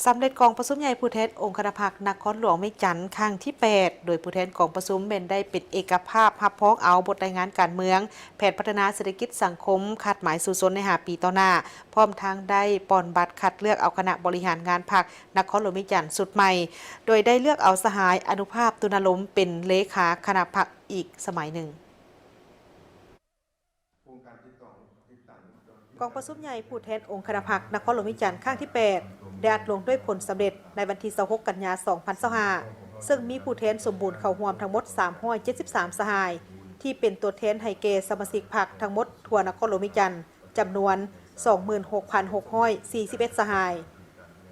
ສຳເລັດກອງປະຊຸມໃຫຍ່ຜູ້ແທນອົງຄະນະພັກນະຄອນຫຼວງວຽງຈັນຄັ້ງທີແປດ ໂດຍຜູ້ແທນກອງປະຊຸມແມ່ນໄດ້ເປັນເອກະພາບຮັບຮອງເອົາບົດລາຍງານການເມືອງ, ແຜນພັດທະນາເສດຖະກິດສັງຄົມ, ຄາດໝາຍສູ້ຊົນໃນຫ້າປີຕໍ່ໜ້າ, ພ້ອມທັງໄດ້ປ່ອນບັດຄັດເລືອກເອົາຄະນະບໍລິຫານງານພັກນະຄອນຫຼວງວຽງຈັນຊຸດໃໝ່, ໂດຍໄດ້ເລືອກເອົາສະຫາຍ ອະນຸພາບ ຕຸນາລົມ ເປັນເລຂາຄະນະພັກອີກສະໄໝໜຶ່ງ. ກອງປະຊຸມໃຫຍ່ຜູ້ແທນອົງຄະນະພັກນະຄອນຫຼວງວຽງຈັນຄັ້ງທີແປດ ໄດ້ອັດລົງດ້ວຍຜົນສຳເລັດໃນວັນທີຊາວຫົກ ກັນຍາ ສອງພັນຊາວຫ້າ ເຊິ່ງມີຜູ້ແທນສົມບູນເຂົ້າຮ່ວມທັງໝົດ ສາມຮ້ອຍເຈັດສິບສາມ ສະຫາຍ ທີ່ເປັນຕົວແທນໃຫ້ແກ່ສະມາຊິກພັກທັງໝົດທົ່ວນະຄອນຫຼວງວຽງຈັນ ຈຳນວນ ສອງໝື່ນຫົກພັນຫົກຮ້ອຍສີ່ສິບເອັດ ສະຫາຍ.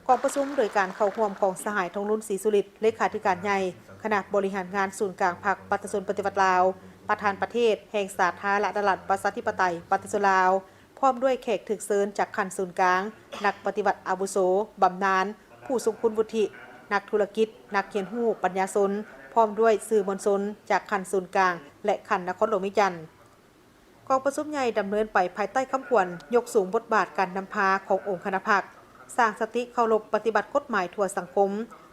ກອງປະຊຸມໂດຍການເຂົ້າຮ່ວມຂອງສະຫາຍ ທອງລຸນ ສີສຸລິດ ເລຂາທິການໃຫຍ່ຄະນະບໍລິຫານງານສູນກາງພັກປະຊາຊົນປະຕິວັດລາວ, ປະທານປະເທດແຫ່ງສາທາລະນະລັດ ປະຊາທິປະໄຕ ປະຊາຊົນລາວ, ພ້ອມດ້ວຍແຂກຖືກເຊີນຈາກຂັ້ນສູນກາງ, ນັກປະຕິວັດອາວຸໂສ, ບຳນານ, ຜູ້ຊົງຄຸນວຸດທິ, ນັກທຸລະກິດ, ນັກຮຽນຮູ້, ປັນຍາຊົນ, ພ້ອມດ້ວຍສື່ມວນຊົນຈາກຂັ້ນສູນກາງ ແລະ ຂັ້ນນະຄອນຫຼວງວຽງຈັນ. ກອງປະຊຸມໃຫຍ່ດຳເນີນໄປພາຍໃຕ້ຄຳຂວັນ ຍົກສູງບົດບາດການນຳພາຂອງອົງຄະນະພັກ, ສ້າງສະຕິເຄົາລົບປະຕິບັດກົດໝາຍທົ່ວສັງຄົມ,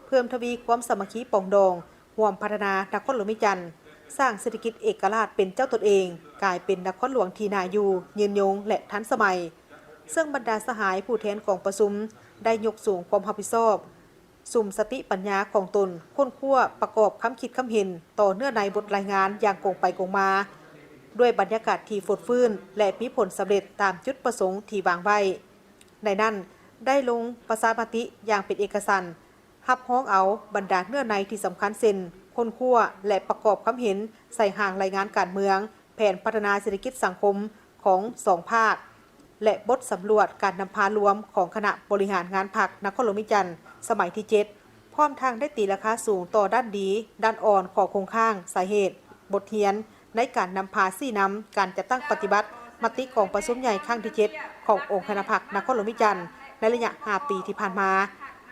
ເພີ່ມທະວີຄວາມສາມັກຄີປອງດອງ, ຮ່ວມພັດທະນານະຄອນຫຼວງວຽງຈັນ, ສ້າງເສດຖະກິດເອກະລາດເປັນເຈົ້າຕົນເອງ, ກາຍເປັນນະຄອນຫຼວງທີ່ໜ້າຢູ່, ຍືນຍົງ ແລະ ທັນສະໄໝ. ເຊິ່ງບັນດາສະຫາຍຜູ້ແທນກອງປະຊຸມໄດ້ຍົກສູງຄວາມຮັບຜິດຊອບ, ສຸມສະຕິປັນຍາຂອງຕົນ, ຄົ້ນຄວ້າ, ປະກອບຄຳຄິດຄຳເຫັນຕໍ່ເນື້ອໃນບົດລາຍງານຢ່າງກົງໄປກົງມາ, ດ້ວຍບັນຍາກາດທີ່ຟົດຟື້ນ ແລະ ມີຜົນສຳເລັດຕາມຈຸດປະສົງທີ່ວາງໄວ້. ໃນນັ້ນ, ໄດ້ລົງປະຊາມະຕິຢ່າງເປັນເອກະສັນ, ຮັບຮອງເອົາບັນດາເນື້ອໃນທີ່ສຳຄັນ ເຊັ່ນ ຄົ້ນຄວ້າ ແລະ ປະກອບຄຳເຫັນໃສ່ຮ່າງລາຍງານການເມືອງ, ແຜນພັດທະນາເສດຖະກິດສັງຄົມຂອງສອງພາກ ແລະ ບົດສຳຫຼວດການນຳພາລວມຂອງຄະນະບໍລິຫານງານພັກນະຄອນຫຼວງວຽງຈັນ ສະໄໝທີເຈັດ ພ້ອມທັງໄດ້ຕີລາຄາສູງຕໍ່ດ້ານດີ, ດ້ານອ່ອນ, ຂໍ້ຄົງຄ້າງ, ສາເຫດ, ບົດຮຽນໃນການນຳພາຊີ້ນຳການຈັດຕັ້ງປະຕິບັດມະຕິກອງປະຊຸມໃຫຍ່ຄັ້ງທີເຈັດ ຂອງອົງຄະນະພັກນະຄອນຫຼວງວຽງຈັນ ໃນໄລຍະຫ້າປີທີ່ຜ່ານມາ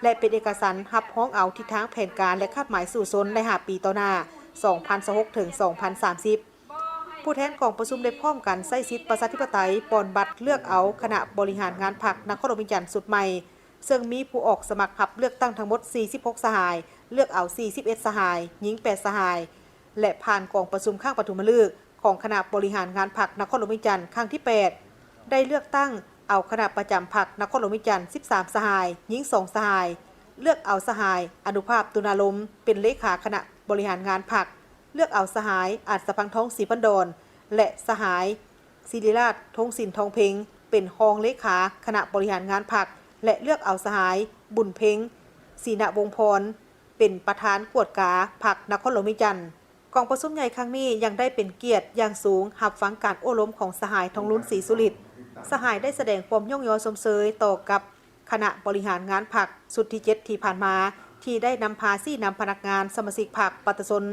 ແລະ ເປັນເອກະສັນຮັບຮອງເອົາທິດທາງແຜນການ ແລະ ຄາດໝາຍສູ້ຊົນໃນຫ້າປີຕໍ່ໜ້າ ສອງພັນຊາວຫົກ ເຖິງ ສອງພັນສາມສິບ. ຜູ້ແທນກອງປະຊຸມໄດ້ພ້ອມກັນໃຊ້ສິດປະຊາທິປະໄຕ ປ່ອນບັດເລືອກເອົາຄະນະບໍລິຫານງານພັກນະຄອນຫຼວງວຽງຈັນຊຸດໃໝ່, ເຊິ່ງມີຜູ້ອອກສະໝັກຮັບເລືອກຕັ້ງທັງໝົດສີ່ສິບຫົກສະຫາຍ, ເລືອກເອົາສີ່ສິບເອັດສະຫາຍ, ຍິງແປດສະຫາຍ ແລະ ຜ່ານກອງປະຊຸມຄັ້ງປະຖົມມະລຶກຂອງຄະນະບໍລິຫານງານພັກນະຄອນຫຼວງວຽງຈັນຄັ້ງທີແປດ ໄດ້ເລືອກຕັ້ງເອົາຄະນະປະຈຳພັກນະຄອນຫຼວງວຽງຈັນສິບສາມສະຫາຍ, ຍິງສອງສະຫາຍ, ເລືອກເອົາສະຫາຍ ອະນຸພາບ ຕຸນາລົມ ເປັນເລຂາຄະນະບໍລິຫານງານພັກ, ເລືອກເອົາສະຫາຍ ອັດສະພັງທອງ ສີພັນດອນ ແລະ ສະຫາຍ ສິລິລາດ ທົງສິນທອງເພັງ ເປັນຮອງເລຂາຄະນະບໍລິຫານງານພັກ ແລະ ເລືອກເອົາສະຫາຍ ບຸນເພັງ ສີນະວົງພອນ ເປັນປະທານກວດກາພັກນະຄອນຫຼວງວຽງຈັນ. ກອງປະຊຸມໃຫຍ່ຄັ້ງນີ້ຍັງໄດ້ເປັນກຽດຢ່າງສູງຮັບຟັງການໂອ້ລົມຂອງສະຫາຍ ທອງລຸນ ສີສຸລິດ. ສະຫາຍໄດ້ສະແດງຄວາມຍ້ອງຍໍຊົມເຊີຍຕໍ່ກັບຄະນະບໍລິຫານງານພັກຊຸດທີເຈັດທີ່ຜ່ານມາ ທີ່ໄດ້ນຳພາຊີ້ນຳພະນັກງານ, ສະມາຊິກພັກ, ປະຊາຊົນ,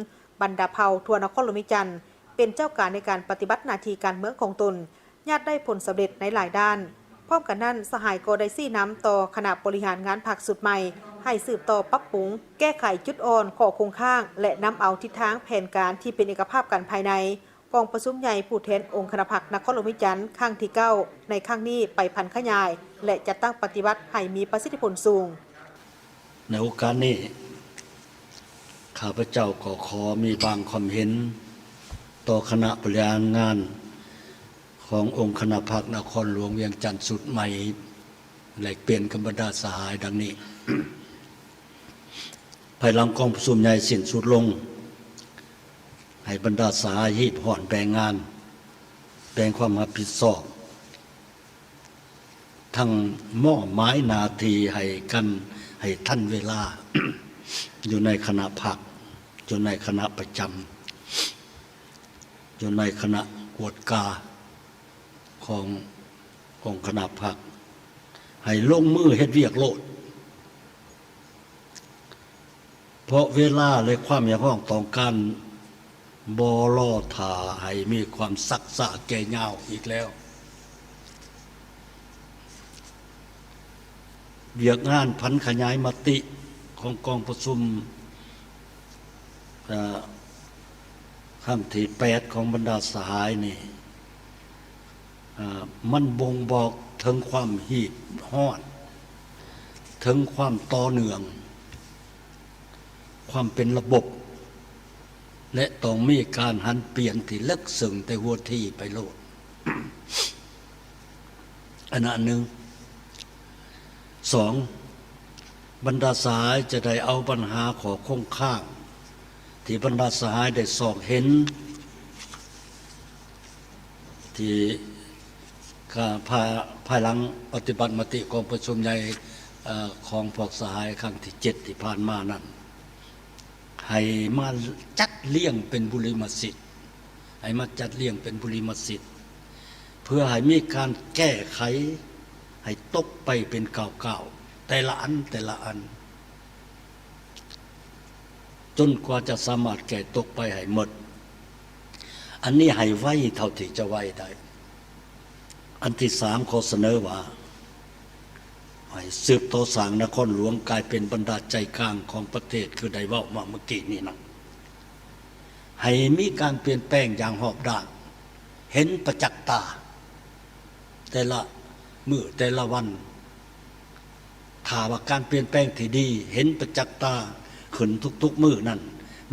ບັນດາເຜົ່າທົ່ວນະຄອນຫຼວງວຽງຈັນ ເປັນເຈົ້າການໃນການປະຕິບັດໜ້າທີ່ການເມືອງຂອງຕົນ, ຍາດໄດ້ຜົນສຳເລັດໃນຫຼາຍດ້ານ. ພ້ອມກັນນັ້ນ, ສະຫາຍກໍໄດ້ຊີ້ນຳຕໍ່ຄະນະບໍລິຫານງານພັກຊຸດໃໝ່ ໃຫ້ສືບຕໍ່ປັບປຸງ, ແກ້ໄຂຈຸດອ່ອນ, ຂໍ້ຄົງຄ້າງ ແລະ ນຳເອົາທິດທາງແຜນການທີ່ເປັນເອກະພາບກັນພາຍໃນ ກອງປະຊຸມໃຫຍ່ຜູ້ແທນອົງຄະນະພັກນະຄອນຫຼວງວຽງຈັນຄັ້ງທີເກົ້າ ໃນຄັ້ງນີ້ໄປຜັນຂະຫຍາຍ ແລະ ຈັດຕັ້ງປະຕິບັດໃຫ້ມີປະສິດທິຜົນສູງ. ໃນໂອກາດນີ້ ຂ້າພະເຈົ້າກໍຂໍມີບາງຄວາມເຫັນຕໍ່ຄະນະບໍລິຫານງານຂອງອົງຄະນະພັກນະຄອນຫຼວງວຽງຈັນຊຸດໃໝ່ ແລກປ່ຽນກັບບັນດາສະຫາຍດັ່ງນີ້. ພາຍຫຼັງກອງປະຊຸມໃຫຍ່ສິ້ນສຸດລົງ, ໃຫ້ບັນດາສະຫາຍຮີບຮ້ອນແບ່ງງານ, ແບ່ງຄວາມຮັບຜິດຊອບ, ທັງມອບໝາຍໜ້າທີ່ໃຫ້ກັນໃຫ້ທັນເວລາ ຢູ່ໃນຄະນະພັກ, ຢູ່ໃນຄະນະປະຈຳ, ຢູ່ໃນຄະນະກວດກາຂອງອົງຄະນະພັກ, ໃຫ້ລົງມືເຮັດວຽກໂລດ. ເພາະເວລາ ແລະ ຄວາມຮຽກຮ້ອງຕ້ອງການບໍ່ລໍຖ້າໃຫ້ມີຄວາມຊັກຊ້າແກ່ຍາວອີກແລ້ວ. ວຽກງານຜັນຂະຫຍາຍມະຕິຂອງກອງປະຊຸມ ເອີ ຄັ້ງທີແປດຂອງບັນດາສະຫາຍນີ້ ເອີ ມັນບົ່ງບອກເຖິງຄວາມຮີບຮ້ອນ, ເ ເຖິງຄວາມຕໍ່ເນື່ອງ, ຄວາມເປັນລະບົບ ແລະ ຕ້ອງມີການຫັນປ່ຽນທີ່ເລິກເຊິ່ງແຕ່ຫົວທີໄປໂລດ. ອັນນັ້ນອັນໜຶ່ງ. ສອງ, ບັນດາສະຫາຍຈະໄດ້ເອົາບັນຫາຂໍ້ຄົງຄ້າງ ທີ່ບັນດາສະຫາຍໄດ້ຊອກເຫັນ ທີ່ການພາຍ ພາຍຫຼັງປະຕິບັດມະຕິກອງປະຊຸມໃຫຍ່ ເອີ ຂອງພວກສະຫາຍຄັ້ງທີເຈັດທີ່ຜ່ານມານັ້ນ ໃຫ້ມາຈັດລຽງເປັນບຸລິມະສິດ, ໃຫ້ມາຈັດລຽງເປັນບຸລິມະສິດ ເພື່ອໃຫ້ມີການແກ້ໄຂໃຫ້ຕົກໄປເປັນກ້າວໆ ແຕ່ລະອັນ ແຕ່ລະອັນ ຈົນກວ່າຈະສາມາດແກ້ຕົກໄປໃຫ້ໝົດ. ອັນນີ້ໃຫ້ໄວເທົ່າທີ່ຈະໄວໄດ້. ອັນທີສາມ ຂໍສະເໜີວ່າ ໃຫ້ສືບຕໍ່ສ້າງນະຄອນຫຼວງກາຍເປັນບັນດາໃຈກາງຂອງປະເທດ ຄືໄດ້ເວົ້າມາເມື່ອກີ້ນີ້ນະ, ໃຫ້ມີການປ່ຽນແປງຢ່າງຮອບດ້ານ ເຫັນປະຈັກຕາ ແຕ່ລະມື້ແຕ່ລະວັນ. ຖ້າວ່າການປ່ຽນແປງທີ່ດີເຫັນປະຈັກຕາຂຶ້ນທຸກໆມື້ນັ້ນ,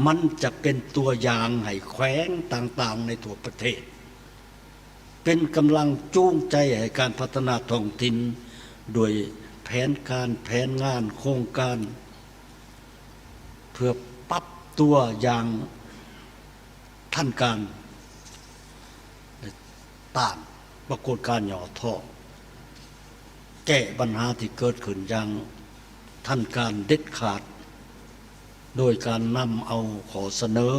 ມັນຈະເປັນຕົວຢ່າງໃຫ້ແຂວງຕ່າງໆໃນທົ່ວປະເທດ, ເປັນກຳລັງຈູງໃຈໃຫ້ການພັດທະນາທ້ອງຖິ່ນ ດ້ວຍແຜນການ, ແຜນງານ, ໂຄງການ ເພື່ອປັບຕົວຢ່າງທັນການ ແລະ ຕ້ານປາກົດການຫຍໍ້ທໍ້, ແກ້ບັນຫາທີ່ເກີດຂຶ້ນຢ່າງທັນການເດັດຂາດ ໂດຍການນຳເອົາຂໍ້ສະເໜີ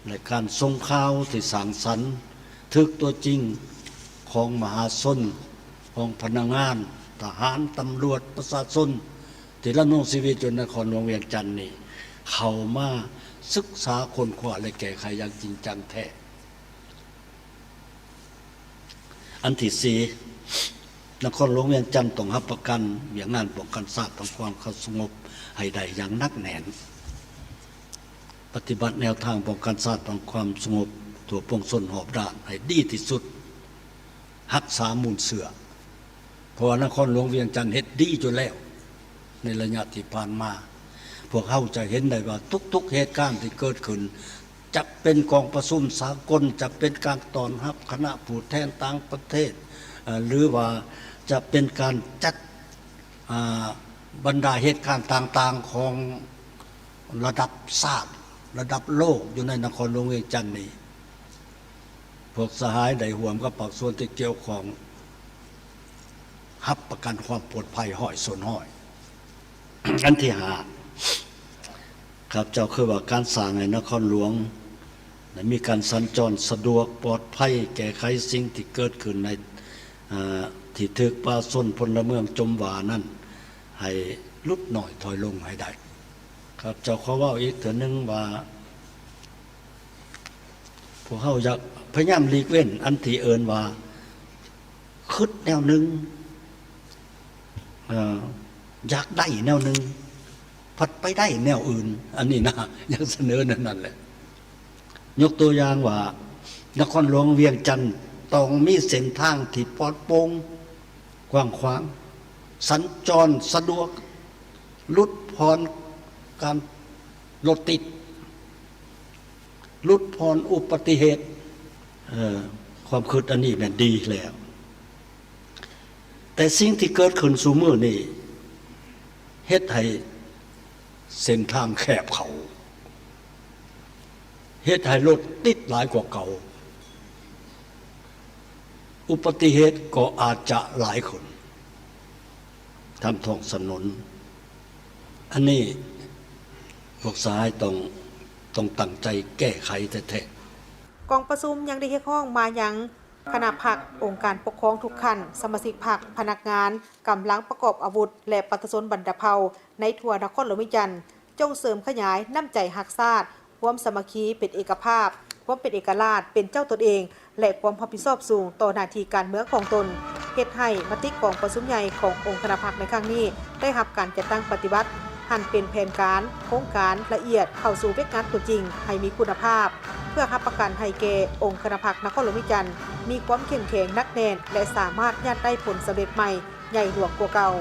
ແລະ ການສົ່ງຂ່າວທີ່ສ້າງສັນ ຖືກຕົວຈິງຂອງມະຫາຊົນ, ຂອງພະນັກງານ, ທະຫານ, ຕຳຫຼວດ, ປະຊາຊົນ ທີ່ດຳລົງຊີວິດຢູ່ນະຄອນຫຼວງວຽງຈັນນີ້ ເຂົ້າມາສຶກສາຄົ້ນຄວ້າ ແລະ ແກ້ໄຂຢ່າງຈິງຈັງແທ້. ອັນທີສີ່, ນະຄອນຫຼວງວຽງຈັນຕ້ອງຮັບປະກັນວຽກງານປ້ອງກັນຊາດ ປ້ອງກັນຄວາມສະຫງົບໃຫ້ໄດ້ຢ່າງໜັກແໜ້ນ, ປະຕິບັດແນວທາງປ້ອງກັນຊາດ ປ້ອງກັນຄວາມສະຫງົບທົ່ວປວງຊົນຮອບດ້ານໃຫ້ດີທີ່ສຸດ, ຮັກສາມູນເຊື້ອ ເພາະວ່ານະຄອນຫຼວງວຽງຈັນເຮັດດີຢູ່ແລ້ວໃນໄລຍະທີ່ຜ່ານມາ. ພວກເຮົາຈະເຫັນໄດ້ວ່າທຸກໆເຫດການທີ່ເກີດຂຶ້ນ, ຈະເປັນກອງປະຊຸມສາກົນ, ຈະເປັນການຕ້ອນຮັບຄະນະຜູ້ແທນຕ່າງປະເທດ, ເອີ ຫຼືວ່າຈະເປັນການຈັດ, ອາ, ບັນດາເຫດການຕ່າງໆຂອງລະດັບຊາດ, ລະດັບໂລກ ຢູ່ໃນນະຄອນຫຼວງວຽງຈັນນີ້, ພວກສະຫາຍໄດ້ຮ່ວມກັບພາກສ່ວນທີ່ກ່ຽວຂ້ອງ ຮັບປະກັນຄວາມປອດໄພຮ້ອຍສ່ວນຮ້ອຍ. ອັນທີຫ້າ, ຂ້າພະເຈົ້າຄິດວ່າການສ້າງໃຫ້ນະຄອນຫຼວງໄດ້ມີການສັນຈອນສະດວກປອດໄພ, ແກ້ໄຂສິ່ງທີ່ເກີດຂຶ້ນໃນ, ເອີ, ທີ່ຖືກປະຊາຊົນພົນລະເມືອງຈົ່ມຫວ້ານັ້ນ ໃຫ້ຫຼຸດນ້ອຍຖອຍລົງໃຫ້ໄດ້. ຂ້າພະເຈົ້າຂໍເວົ້າອີກເທື່ອໜຶ່ງວ່າ ພວກເຮົາຢາກພະຍາຍາມຫຼີກເວັ້ນອັນທີ່ເອີ້ນວ່າຄຶດແນວໜຶ່ງ, ເອີ, ຢາກໄດ້ແນວໜຶ່ງ, ພັດໄປໄດ້ແນວອື່ນ. ອັນນີ້ນະ, ຢາກສະເໜີແນວນັ້ນແຫຼະ. ຍົກຕົວຢ່າງວ່າ ນະຄອນຫຼວງວຽງຈັນຕ້ອງມີເສັ້ນທາງທີ່ປອດໂປ່ງ, ກວ້າງຂວາງ, ສັນຈອນສະດວກ, ຫຼຸດຜ່ອນການລົດຕິດ, ຫຼຸດຜ່ອນອຸປະຕິເຫດ. ເອີ, ຄວາມຄິດອັນນີ້ແມ່ນດີແລ້ວ, ແຕ່ສິ່ງທີ່ເກີດຂຶ້ນຊຸມື້ນີ້ເຮັດໃຫ້ເສັ້ນທາງແຄບເຂົ້າ, ເຮັດໃຫ້ລົດຕິດຫຼາຍກວ່າເກົ່າ, ອຸປະຕິເຫດກໍອາດຈະຫຼາຍຂຶ້ນຕາມທ້ອງຖະໜົນ. ອັນນີ້ພວກສະຫາຍຕ້ອງ, ຕ້ອງຕັ້ງໃຈແກ້ໄຂແທ້ໆ. ກອງປະຊຸມຍັງໄດ້ຮຽກຮ້ອງມາຍັງຄະນະພັກ, ອົງການປົກຄອງທຸກຂັ້ນ, ສະມາຊິກພັກ, ພະນັກງານ, ກຳລັງປະກອບອາວຸດ ແລະ ປະຊາຊົນບັນດາເຜົ່າໃນທົ່ວນະຄອນຫຼວງວຽງຈັນ ຈົ່ງເສີມຂະຫຍາຍນ້ຳໃຈຮັກຊາດ, ຄວາມສາມັກຄີເປັນເອກະພາບ, ຄວາມເປັນເອກະລາດ, ເປັນເຈົ້າຕົນເອງ ແລະ ຄວາມຮັບຜິດຊອບສູງຕໍ່ໜ້າທີ່ການເມືອງຂອງຕົນ, ເຮັດໃຫ້ມະຕິກອງປະຊຸມໃຫຍ່ຂອງອົງຄະນະພັກໃນຄັ້ງນີ້ ໄດ້ຮັບການຈັດຕັ້ງປະຕິບັດ, ຫັນເປັນແຜນການ, ໂຄງການລະອຽດເຂົ້າສູ່ວຽກງານຕົວຈິງໃຫ້ມີຄຸນນະພາບ, ເພື່ອຮັບປະກັນໃຫ້ແກ່ອົງຄະນະພັກນະຄອນຫຼວງວຽງຈັນ ມີຄວາມເຂັ້ມແຂງໜັກແໜ້ນ ແລະ ສາມາດຍາດໄດ້ຜົນສຳເລັດໃໝ່ໃຫຍ່ຫຼວງກວ່າເກົ່າ.